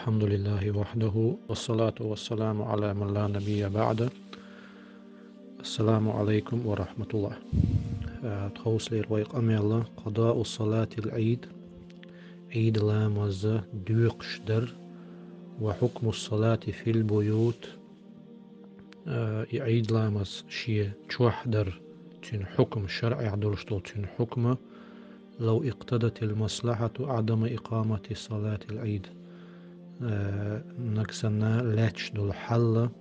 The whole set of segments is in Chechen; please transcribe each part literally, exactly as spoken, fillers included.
الحمد لله وحده، والصلاة والسلام على من لا نبي بعده. السلام عليكم ورحمة الله. Э, тховсалера вай къамаьл: قضاء صلاة العيد, Ӏийд ламаз доькъуш дар, وحكم الصلاة في البيوت, э, и Ӏийд ламаз шен чохь дар, цуьнан хьукма, шарӀехь долуш долу цуьнан хьукма, لو اقتضت المصلحة عدم إقامة صلاة العيد. Э, нагахь санна лаьтташ долу хьал,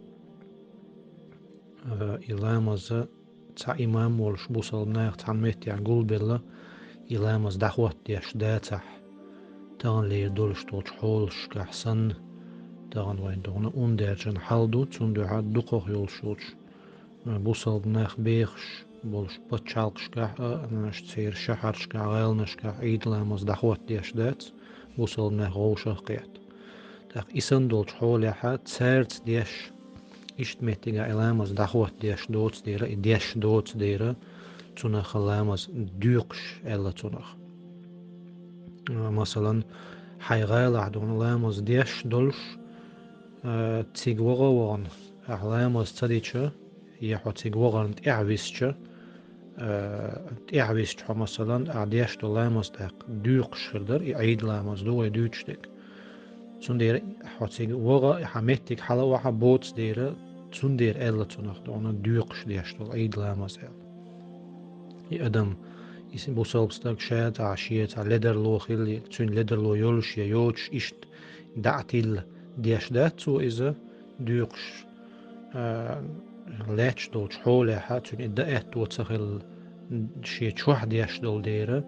э, и ламаз цхьа имам волуш, бусалба нах цхьана меттехь гулбелла, и ламаз дӀахӀоттадеш дацахь, таханлера долуш долчу хьолашкахь санна, тахана вайн духна ун даьржина хьал ду, цундуьхьа дукхах йолуш йолчу, э, бусалба нах бехаш болуш пачхьалкхашкахь а, церан шахьаршкахь, гӀаланашкахь Ӏийд ламаз дӀахӀоттадеш дац, бусалба нах вовшах кхетта. ТӀаккха и санна долчу хьолехь цаьрца деш, иштта меттигахь и ламаз дӀахӀоттадеш доцу дера, и деш доцу дера, цунах ламаз доькъуш аьлла цунах. Масалан, хьайн гӀалахь духна ламаз деш долуш, а, цига ваха а вахана, ахь ламаз ца дича, я хьо цига вахарна тӀаьхьа висча, а, тӀаьхьа висча хьо, масалан, ахь деш долу ламаз тӀаккха доькъуш хир дара, и Ӏийд ламаз ду вай дуьйцуш дерг. Цундела хьо цига ваха, хьан меттиг хьала а ваха боцу дера, цундела аьлла цунах духна доькъуш деш долу Ӏийд ламаз аьлла. И адам, и бусалба стаг ша цхьа, шен цхьа ледарло хилла, цуьнан ледарло йолуш я йоцуш, иштта дӀа а тилла деш дац цо иза, доькъуш, а, лаьтташ долчу хьолехь, цуьнан и дан аьтто ца хилла, шен чохь деш долу дера,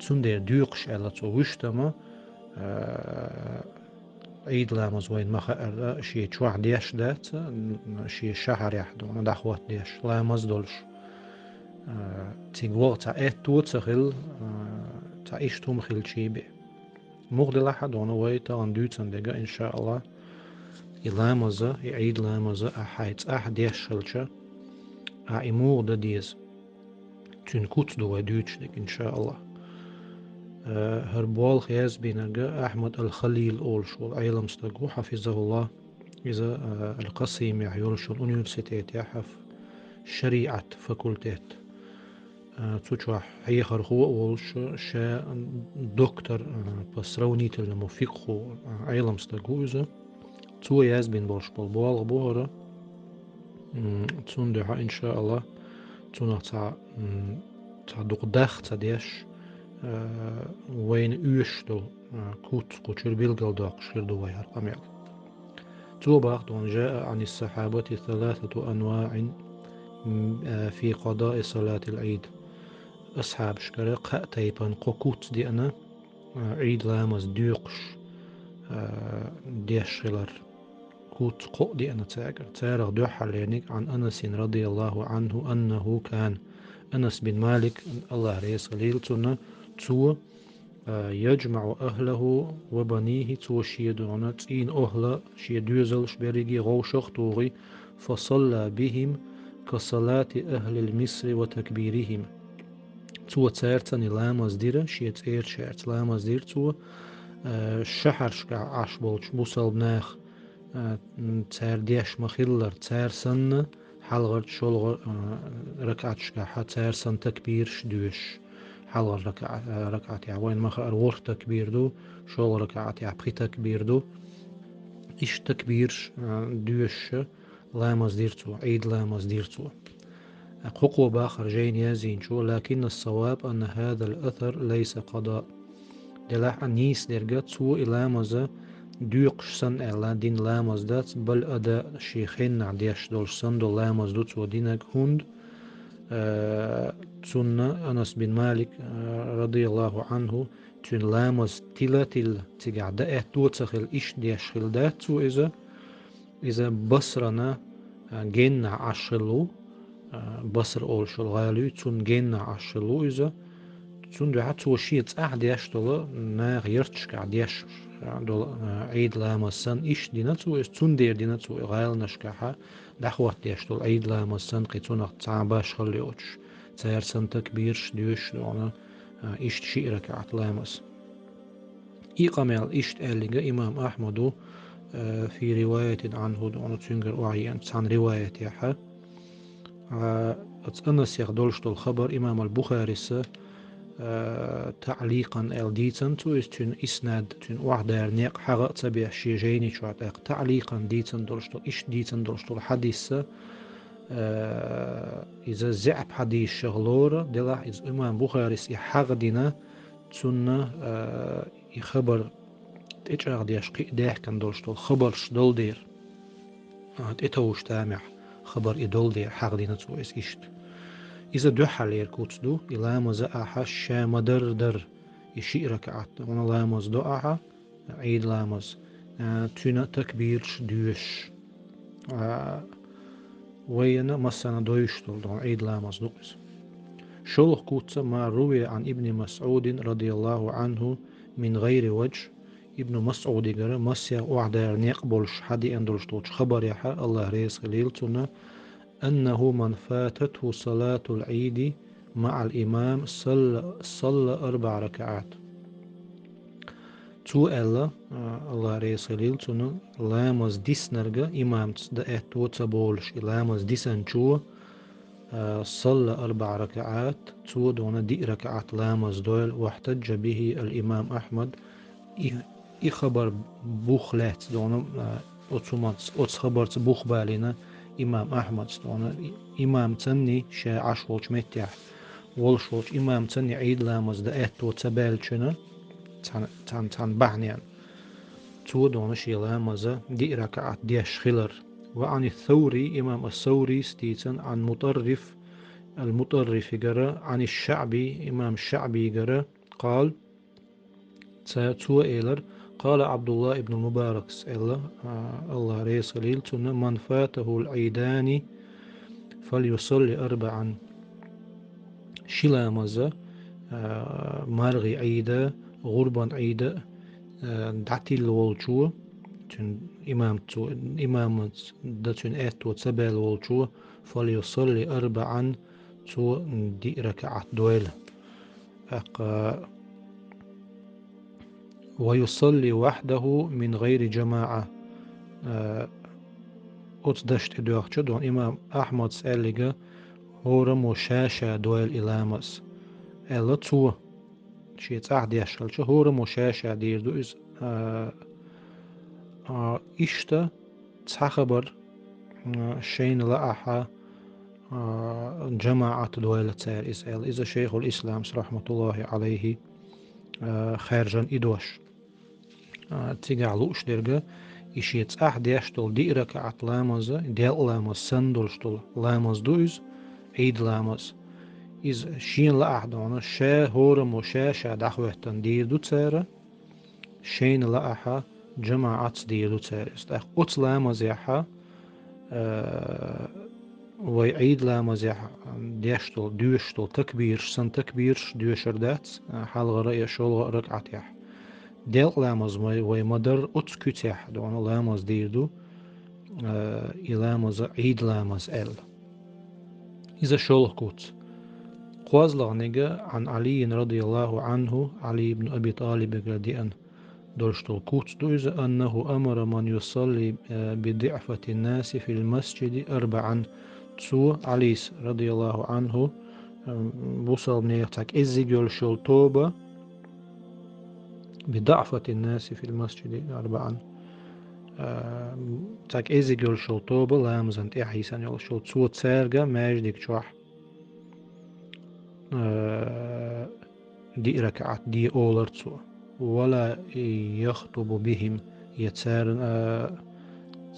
цундела доькъуш аьлла цо вуьшта ма, а, Ӏийд ламаз вайна ма хаьара, шен чохь деш дац, шен шахьарехь духна дӀахӀоттадеш ламаз долуш. А, цига ваха цхьа аьтто а ца хилла, а, цхьа иштта хӀума хилчий бен. Муха делахь а духна вай тахана дуьйцун дерг, иншааллахӀ, и ламаз, и Ӏийд ламаз ахь хьайн цӀахь деш хилча, ахь и муха дан деза. Цуьнан куц ду вай дуьйцуш дерг, иншааллахӀ. Э, хӀара болх язбинарг Ахьмад ал-Халил олуш волу Ӏелам стаг ву, хьафизахуллахӀ. Иза, э, Ал-Къасимехь йолуш йолу университетехь шариӀат факультет. Э, цу чохь хьехархо а волуш, ша доктор, э, по сравнительному фикху, э, Ӏелам стаг ву иза. Цо язбина болуш болу болх бу хӀара. М, цундела, иншааллахӀ, цунах цхьа, м, цхьа дукха дах ца деш, а, вайна оьшуш долу, а, куц кху чуьра билгалдоккхуш хир ду вай хӀара къамел. Цо боху дохуна: جاء عن الصحابة ثلاثة أنواع, м, а, في قضاء صلاة العيد. Асхьабашкара кхаа тайпана кхо куц деана, а, Ӏийд ламаз доькъуш, а, деш хилар. Куц кхоъ деана цаьргара. Царах дуьххьарлерниг عن أنس رضي الله عنه أنه كان. Анас бин Малик, АллахӀ реза хуьлийла цунна, цо, а, يجمع أهله وبنيه, цо шен духна цӀийнан охӀла, шен доьзалш берриге вовшах а тухий, فصلى بهم كصلاة أهل مصر وتكبيرهم. Цо цаьрцанна ламаз дира, шен цӀерачаьрца ламаз дира цо, а, шахьаршкахь Ӏаш болчу бусалба наха, а, м, цара деш ма-хиллара, цара санна, хьалхарчу, шолгӀа, а, ракаӀаташкахь цара санна такбираш доьшуш, хьалхара ракаӀа-, а, ракаӀатехь вайна ма-хаъара ворхӀ такбир ду, шолгӀа ракаӀатехь пхи такбир ду. Иштта такбираш, а, доьшуш, ламаз дира цо, Ӏийд ламаз дира цо. Кхокхо боху жайна язйинчо: لكن الصواب أن هذا الأثر ليس قضاء. Делахь а нийса дерг, цо и ламаз доькъуш санна аьлла дина ламаз дац, بل أداء, шен хеннахь деш долуш санна долу ламаз ду цо динарг, хӀунда, а, цунна Анас бин Малик, а, радияллаху Ӏанху, цуьнан ламаз тила-тилла, цигахь дан аьтто а ца хилла, иштта деш хилла дац цо иза. Иза Басрана, а, геннахь Ӏаш хилла ву, а, Басра олуш йолу гӀала ю, цунна геннахь Ӏаш хилла ву иза. Цундела цо шен цӀахь деш долу, наха ярташкахь деш, а, долу, а, Ӏийд ламаз санна иштта дина цо иза, цундела дина цо и гӀаланашкахь дӀахӀоттадеш долу Ӏийд ламаз санна, кхин цунах цхьа а башхалла йоцуш, цара санна такбираш доьшуш долу, а, иштта шиъ ракаӀат ламаз. И къамел иштта аьлларг имам Ахьмада, э, في رواية عنه, дуьхьал цуьнгара охьаеана цхьана риваятехь. Э, оцу Анасех долуш долу хабар имам аль-Бухарис, э, таъликъан аьлла дийцина цо иза, цуьнан иснад, цуьнан охьадара некъ хьагӀ а ца беш шен жайни чохь, тӀаккха таъликъан дийцина долуш долу, иштта дийцина долуш долу хьадис, э, иза заьӀап хьадисех лору, делахь иза имам Бухарис и хьагӀ дина, цунна, э, и хабар тӀечӀагӀдеш кхин а даьхкина долуш долу хабарш долу дера. А, тӀетовжа тамехь хабар и долу дера хьагӀ дина цо иза иштта. Иза дуьххьарлера куц ду, и ламаза ахьа ша ма-дарра дар, и шиъ ракаӀат, хӀунда ламаз до ахьа, Ӏийд ламаз, а, цуьнан такбираш доьшуш. А, вайна массарна доьшуш долу дуьхьал Ӏийд ламаз ду иза. ШолгӀа куц: ما روي عن ابن مسعود رضي الله عنه من غير وجه, Ибн МасӀудигара массех охьадара некъ болуш хьадеана долуш долчу хабарехь, АллахӀ реза хилийла цунна, أنه من فاتته صلاة العيد مع الإمام صلى، صلى أربع ركعات. Цо аьлла, а, АллахӀ реза хилийла цунна, ламаз диснарг имамца дан аьтто ца болуш, и ламаз дисанчо, а, صلى أربع ركعات, цо дуьхьал диъ ракаӀат ламаз дойла, واحتج به الإمام أحمد, и, и хабар бух лаьцна дуьхьал, а, оцу мац-, оцу хабарца бух балийна имам Ахьмадс дуьхьал, и-, имамцанний ша Ӏаш волчу меттехь, волуш волчу имамцанний Ӏийд ламаз дан аьтто ца баьллачунна, цхьана, цхьана, цхьана бахьанехь, цо дуьхьал шен ламаза диъ ракаӀат деш хилар. وعن الثوري, имам ас-Саврис дийцина, عن مطرف, ал-МутӀаррифигара, عن الشعبي, имам ШаӀбигара, قال, ца-, цо элира, قال عبد الله بن المباركс аьлла, а, АллахӀ реза хилийла цунна, من فاته العيدان فليصل أربعا. Ши ламаза, а, мархин Ӏийда, гӀурбан Ӏийда, а, дӀатилла волчо, цуьнан имамцо, имамца дан цуьнан аьтто ца баьлла волчо, فليصل أربعا, цо диъ ракаӀат дойла. ТӀаккха, ويصلي وحده من غير جماعة. Э, оцу дашна тӀедоьгӀча дуьхьал имам Ахьмадс аьлларг, хӀораммо ша-ша дойла и ламаз, аьлла цо. Шен цӀахь деш хилча, хӀораммо ша-ша дийр ду иза. А, а, иштта цхьа хабар, а, шайна лаахь, а, жамаӀат дойла цара иза аьлла. Иза Шайхул Исламс, рахьматуллахӀи Ӏалайхи, а, хаьржина и дош. А, цигахь лууш дерг, и шен цӀахь деш долу диъ ракаӀат ламаз, делкъа ламаз санна долуш долу ламаз ду иза, Ӏийд ламаз. Иза шена лаахь дуьхьал, ша хӀораммо ша-ша дӀахӀоьттина дийр ду цара, шайна лаахь жамаӀатца дийр ду цара иза. ТӀаккха оцу ламазехь, э, вай Ӏийд ламазехь деш долу, доьшуш долу такбираш санна такбираш доьшур дац, э, хьалхара я шолгӀа ракаӀатехь. Делкъа ламаз вай, вай ма-дарра оцу куьцехь дуьхьал ламаз дийр ду, э, и ламаз Ӏийд ламаз аьлла. Иза шолгӀа куц. КхозлагӀниг, عن علي رضي الله عنه, Ӏали ибн Аби ТӀалибигара деана долуш долу куц ду иза, أنه أمر من يصلي, э, بضعفة الناس في المسجد أربعا. Цо, Ӏалис, радияллаху Ӏанху, э, бусалбанех цхьа кӀеззиг йолуш йолу тоба, بضعفة الناس في المسجد أربعا. Э, цхьа кӀеззиг йолуш йолу тоба, ламазан тӀаьхьа йисина йолуш йолу, цо цаьрга маьждиг чохь э, диъ ракаӀат де олар цо. ولا يخطب بهم, я царна, э,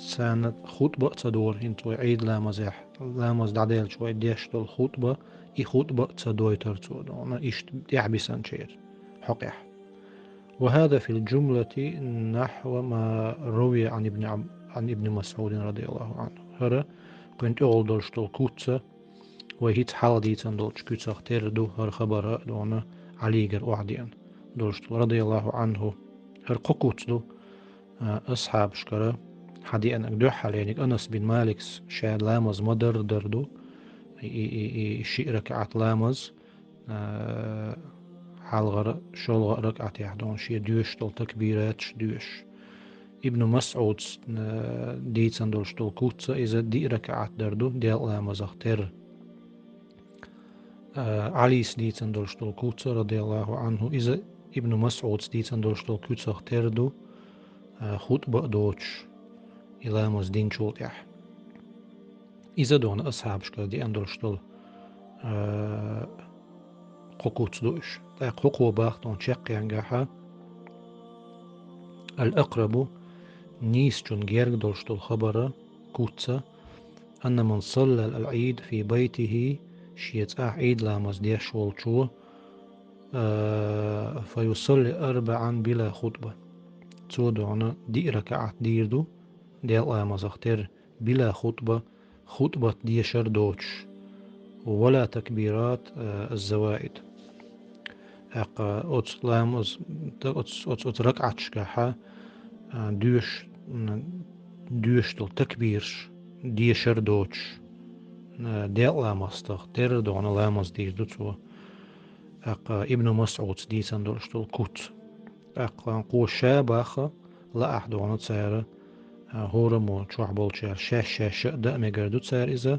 царна хутба а ца дора, хӀинца вай Ӏийд ламазехь, ламаз дӀаделча вай деш долу хутба, и хутба а ца дойтар цо, дуьхьал иштта тӀаьхьабисинчеран хьокъехь. وهذا في الجملة نحو ما روي عن ابن عب-، عن ابن مسعود رضي الله عنه. ХӀара кхуьнан тӀехула долуш долу куц а, вай хӀинца хьалха дийцина долчу куьцах терра ду хӀара хабар а, дуьхьал Ӏалигара охьадеана долуш долу, радияллаху Ӏанху. ХӀара кхо куц ду, а, асхьабашкара хьадеанарг. Дуьххьарлерниг Анас бин Маликс ша ламаз ма-дарра дар ду, и, и, и, и шиъ ракаӀат ламаз, а, хьалхара, шолгӀа ракаӀатехь дона шен доьшуш долу такбираташ доьшуш. Ибн МасӀудс, э, дийцина долуш долу куц а иза диъ ракаӀат дар ду делкъа ламазах терра. Э, Ӏалис дийцина долуш долу куц а, радияллаху Ӏанху, иза Ибн МасӀудс дийцина долуш долу куцах терра ду, э, хутба а доцуш, и ламаз динчул тӀаьхьа. Иза дона асхьабашкара деана долуш долу, а, кхо куц ду уьш. ТӀаккха хӀокхо бах дона чекхъянгахьа, ал-акърабу, нийсачун герга долуш долу хабара куца, анна ман салла ал-Ӏид фи байтихи, шен цӀахь Ӏид ламаз деш волчо, а, фа юсалли арбаӀан била хутба. Цо дона диъ ракаӀат дийр ду, делкъа ламазах терра, била хутба, хутбат дешар доцуш. Вала такбират, а, аз-заваид. ТӀаккха оцу ламаз, оцу, оцу, оцу ракаӀаташкахьа, а, доьш, м, доьш долу такбираш дешар доцуш, а, делкъа ламазтах терра дона ламаз дийр ду цо. ТӀаккха Ибн МасӀудс дийцина долуш долу куц. ТӀаккха кхо ша баха, лаахь дона цара, а, хӀораммо чохь болчара шаьш-шаьш а дан а мегар ду цара иза,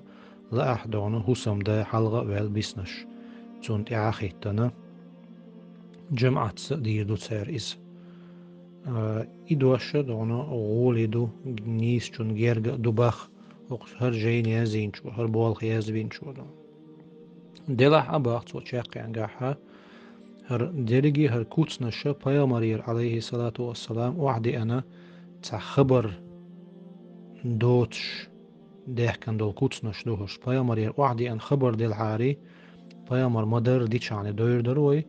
лаахь дона хӀусамда хьалха а ваьлла биснаш. Цунна тӀаьхьа хӀиттана, жамаӀатца а дийр ду цара иза. А, и дош а дона гӀоли ду, нийсачун герга а ду бах, хӀокху хӀара жайна яздинчо, хӀара болх яздинчо дона. Делахь а бах цо чекхъянгахьа, хӀара дерриге хӀара куцнаша пайхамарера, алейхиссалату вассалам, охьадеана цхьа хабар доцуш даьхкина долу куцнаш ду хӀорш. Пайхамарера охьадеана хабар делахьарий, пайхамар ма-дарра дичахьана дойр дара вай,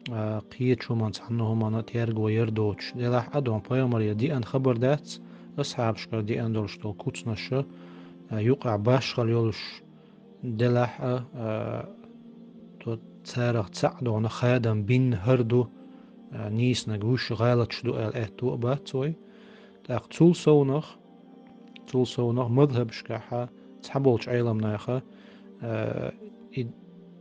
а, кхечу хӀуманца цхьанна хӀуманна терго яр доцуш. Делахь а дона пайхамарера деана хабар дац, асхьабашкара деана долуш долу куцнаша, а, юкъахь башхалла йолуш, делахь а, а, то царах цхьаъ дона хадам бинна хӀара ду, а, нийсаниг вуьш гӀалаташ ду аьлла аьтто а бац вай. ТӀаккха цул совнах, цул совнах мазхабашкахьа цхьаболчу Ӏеламнаха, а, и,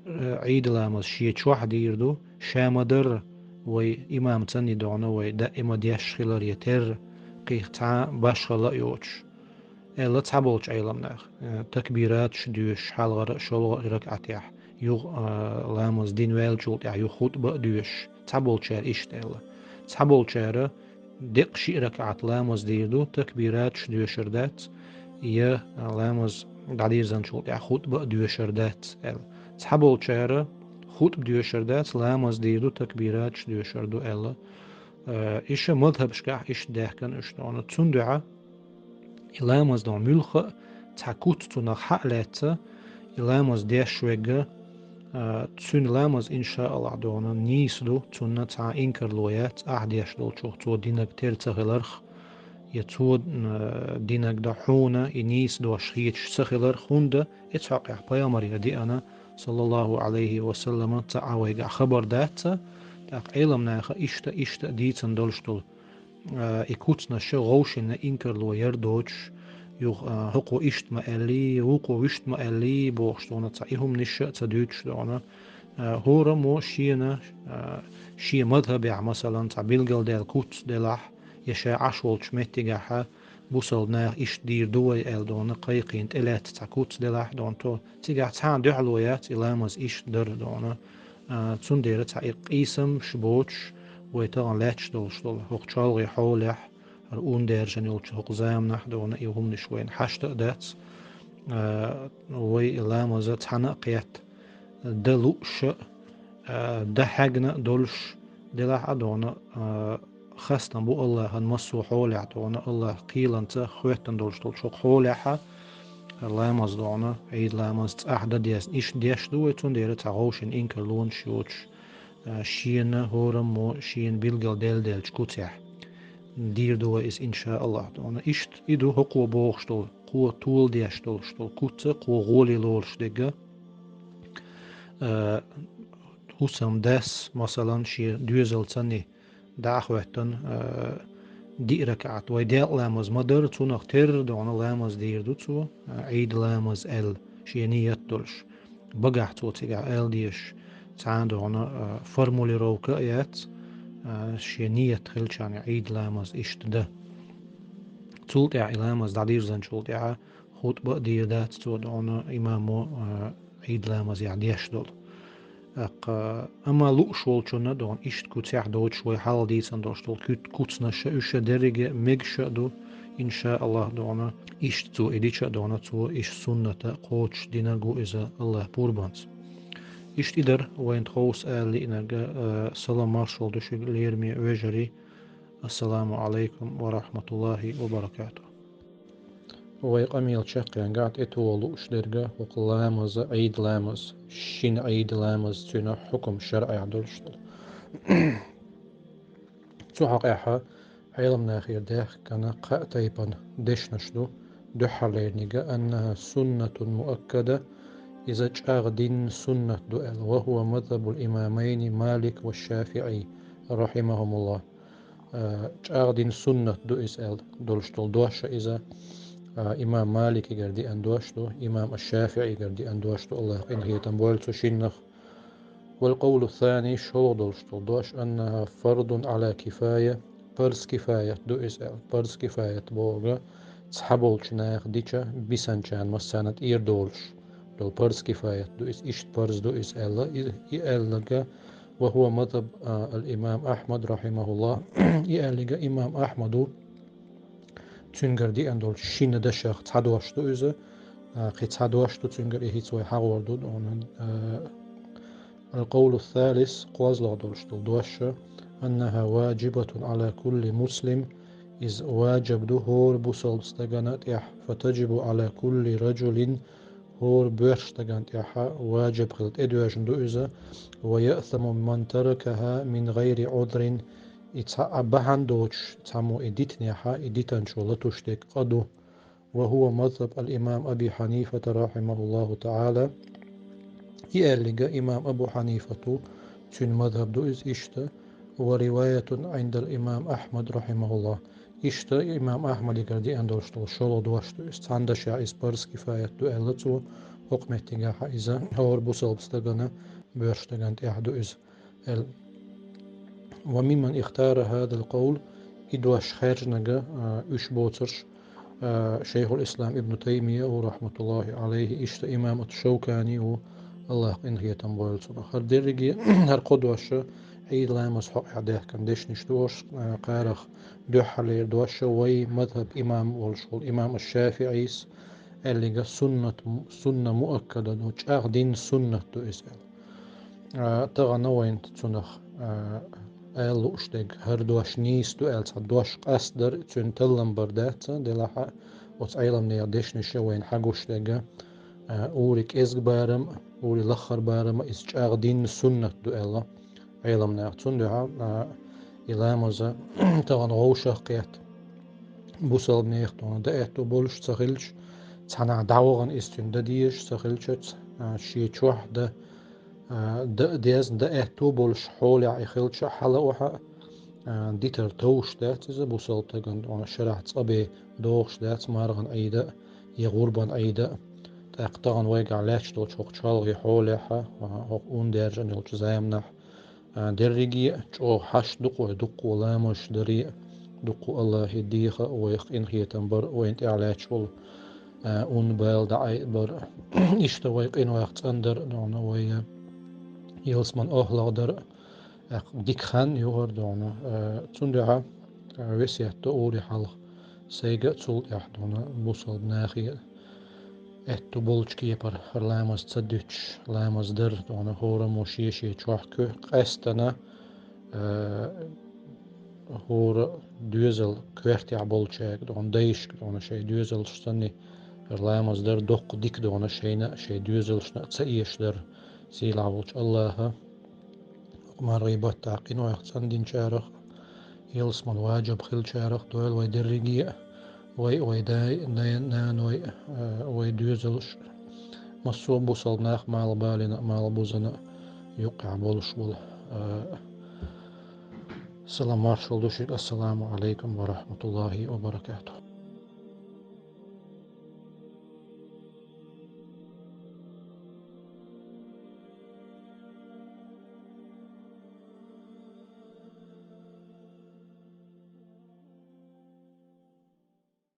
а, Ӏийд ламаз шен чохь дийр ду, ша ма-дарра вай имамца а дона вай даима деш хилар я терра, кхин цхьа башхалла а йоцуш. Аьлла цхьаболчу Ӏеламнаха, э, такбираташ доьшуш хьалхара а, шолгӀа а ракаӀатехь, юха, а, ламаз дина ваьллачул тӀаьхьа юха хутба а доьшуш, цхьаболчара иштта аьлла. Цхьаболчара декъа шиъ ракаӀат ламаз дийр ду, такбираташ доьшур дац, я, а, ламаз дӀадирзинчул тӀаьхьа хутба а доьшур дац аьлла. Цхьаболчара хутба доьшур дац, ламаз дийр ду, такбираташ доьшур ду аьлла. Э, иша мазхабашкахь иштта даьхкина уьш дона. Цундуьхьа и ламаз дона муьлхха а цхьа куц цунах хьа а лаьцна, и ламаз деш вегга, а, цуьнан ламаз, иншааллахь, дона нийса ду, цунна цхьа инкарло яц, ахь деш долчух цо динаг тера ца хиларх, я цо, м, динаг дан хьуна и нийса дош хеташ ца хиларх, хӀунда и цхьокъехь пайхамарера деана, саллаллаху алейхи ва саллама, ца а вайгахь хабар дац, тӀаккха Ӏеламнаха иштта, иштта дийцина долуш долу. А, и куцнаша гӀовшина инкарло яр доцуш, юха, а, хӀокхо иштта ма аьллий, вукхо вуьшта ма аьллий, бохуш дона цхьа и хӀуманаш а ца дуьйцуш дона. А, хӀораммо шена, а, шен мазхабехь, масалан, цхьа билгалдаьлла куц делахь, я ша Ӏаш волчу меттигахьа, бусалба наха иштта дийр ду вай аьлла дона, кхайкхийна тӀелаьцна цхьа куц делахь дона, то цигахь цхьа а дуьхьало яц и ламаз иштта дара дона. А, цундела цхьа и къийсамаш боцуш, вай тахана лаьтташ долуш долу хӀокху чолгӀе хьолехь, хӀара ун даьржина йолчу хӀокху заманахь дона и хӀуманаш вайна хьашта а дац. А, вай и ламаза цхьаьна а кхетта, дан лууш а, а, дан хьегна а долуш делахь а дона, а, хастам бу Аллахьан массо а хьолехь дона, Аллахь кхеланца хоьттина долуш долчу хӀокху хьолехьа, ламаз дона, Ӏийд ламаз цӀахь дан дезна, иштта деш ду вай, цундела цхьа гӀовшина инкарлонаш йоцуш, а, шена хӀораммо шена билгалделла делчу куцехь. Дийр ду вай иза, иншааллахь, дона. Иштта и ду хӀокхо бохуш долу, кхо тола деш долуш долу куца, кхо гӀоле лолуш дерг а, хӀусамдас, масалан, шен доьзалца а дӀа а хӀоьттина, а, диъ ракаӀат. Вай делкъа ламаз ма-дарра, цунах терра дона ламаз дийр ду цо, а, Ӏийд ламаз аьлла, шен ният долуш. Багахь цо цигахь ала дезаш, цхьа а догӀна, а, формулировка а яц, а, шен ният хилча а Ӏийд ламаз иштта дан. Цул тӀаьхьа и ламаз дӀадирзанчул тӀаьхьа хутба а дийр дац цо догӀна имамо, а, Ӏийд ламазехь деш долу. ТӀаккха, амма лууш волчунна догӀна иштта куцехь доцуш вай хьалха дийцина долуш долу куьт-, куцнаша, уьш а дерриге мегаш а ду, иншааллахӀ, догӀна иштта цо и дича а догӀна, цо иштта сунната кхочуш динарг ву иза АллахӀ пурбанца. Иштта и дара вайна тховса ала лиънарг, а, салам маршалла ду шуьга, лераме вежарий. Ассаламу Ӏалайкум ва рахьматуллахӀи ва баракатухӀ. Вай къамел чекхъянгахь тӀетоха лууш дерг хӀокху ламаза, Ӏийд ламаз, шина Ӏийд ламаз, цуьнан хьукам шарӀехь долуш долу. Цу хьокъехь Ӏеламнахера даьхкина кхаа тайпана дешнаш ду, дуьххьарлерниг: «أنها سنة مؤكدة», иза чӀагӀдина суннат ду аьлла, «وهو مذهب الإمامين مالك والشافعي رحمهم الله». А, чӀагӀдина суннат ду иза аьлла долуш долу дош а иза, а, имам Маликигара деана дош ду, имам аш-ШафиӀигара деана дош ду, АллахӀа къинхетам бойла цу шиннах. «والقول الثاني», шолгӀа долуш долу дош: «أنها فرض على كفاية», парз кифаят ду иза аьлла. Парз кифаят бохург цхьаболчу наха дича, бисанчарна массарна тӀера долуш долу парз кифаят ду иза, иштта парз ду иза аьлла. И, и аьлларг «وهو مذهب الإمام أحمد رحمه الله». И аьлларг имам Ахьмад ву, цуьнгара деана долчу шина дашах цхьа дош ду иза, а, кхин цхьа дош ду цуьнгара, и хӀинца вай хьахор ду, а, «القول الثالث», кхозлагӀа долуш долу дош: «أنها واجبة على كل مسلم», иза важиб ду хӀора бусалба стагана тӀехь, «فتجب على كل رجل», хӀора боьрша стагана тӀехь важиб хила тӀедоьжна ду иза, «ويأثم من تركها من غير عذر», и цхьа а бахьана доцуш цхьаммо и дитинехь, и дитинчо латуш дерг къа ду. «وهو مذهب الإمام أبي حنيفة رحمه الله تعالى». И аьлларг имам Абу Хьанифат ву, цуьнан мазхаб ду иза иштта, «ورواية عند الإمام أحمد رحمه الله». Иштта имам Ахьмадигара деана долуш долу шолгӀа дош ду иза. Цхьана дашехь иза парз кифаят ду аьлла цо, хӀокху меттигехь иза хӀора бусалба стагана, боьрша стагана тӀехь ду иза аьлла. «وممن اختار هذا القول», и дош хаьржинарг, а, уьш боцурш, а, Шайхул-Ислам Ибн Таймия ву, рахьматуллахӀи Ӏалайхи, иштта имам ат-Шавкани ву, АллахӀа къинхетам бойла цунах. ХӀара дерриге, хӀара кхо дош Ӏийд ламаза хьокъехь даьхкина дешнаш ду уьш, а, кхарах дуьххьарлера дош вай мазхаб имам волуш волу имам аш-ШафиӀийс аьлларг суннат, сунна муаккада ду, чӀагӀдина суннат ду иза аьлла. А, тахана вайна цунах, а, ала лууш дерг, хӀара дош нийса ду аьлла цхьа дош къастадар, цуьнан таллам бар дац, делахь а оцу Ӏеламнехан дешнаша вайна хьагуш дерг, а, ури кӀезга барам, ури лаххара барам, иза чӀагӀдина суннат ду аьлла Ӏеламнаха. Цундела, а, и ламаза тахана вовшах кхетта бусалба нехан тӀе дан аьтту болуш ца хилча, цхьанхьа дӀавахана иза цуьнан дан дезаш ца хилчац, а, шен чохь дан, а, дан а дезна, дан аьтту болуш хьолехь и хилча а, хьала а, охьа а, а, дитар товш дац иза, бусалба стагана тӀе шарахь цкъа бен догӀуш дац мархана Ӏийда а, я гӀурбан Ӏийда а. ТӀаккха тахана вайгахь лаьтташ долчу хӀокху чолхе хьолехь а, а, хӀокху ун даьржина йолчу заманахь, а, дерриге а чӀогӀа хьашт ду-кх вай дуккха ламазаш даре а, дуккха АллахӀе деха а, вайх къинхетам бар а, вайна тӀехь лаьтташ волу, а, ун бала дӀаайбар а. Иштта вай къинойх цӀандар а, дона вай, а, ялсаман охьалахь дар а, тӀаккха дика хан ю хӀара, дона, а, цундела, а, весет до ури хьалха сайга а, цул тӀаьхьа, дона, бусалба нахе а. Аьтту болчу кепара хӀара ламаз ца дуьтуш, ламаз дар, дона, хӀораммо шен-шен чохь кху къаьстина, а, хӀора доьзал коьртехь болчаьрга, дона, дайшка, дона, шайн доьзалш санна, хӀара ламаз дар доккха дика, дона, шайна а, шайн доьзалшна а ца эшадар сийлахь волчу АллахӀа. ХӀокху мархий баттахь къинойх цӀандинчарах, ялсаман важиб хилчарах дойла вай дерриге а, вай а, вай дай, дай, наной а, а, вай доьзалш а, массо а бусалба нах мала балина а, мала бузана а юккъехь болуш болу. А, салам маршалла ду шуьга. Ассаламу Ӏалайкум ва рахьматуллахӀи ва баракатухӀ.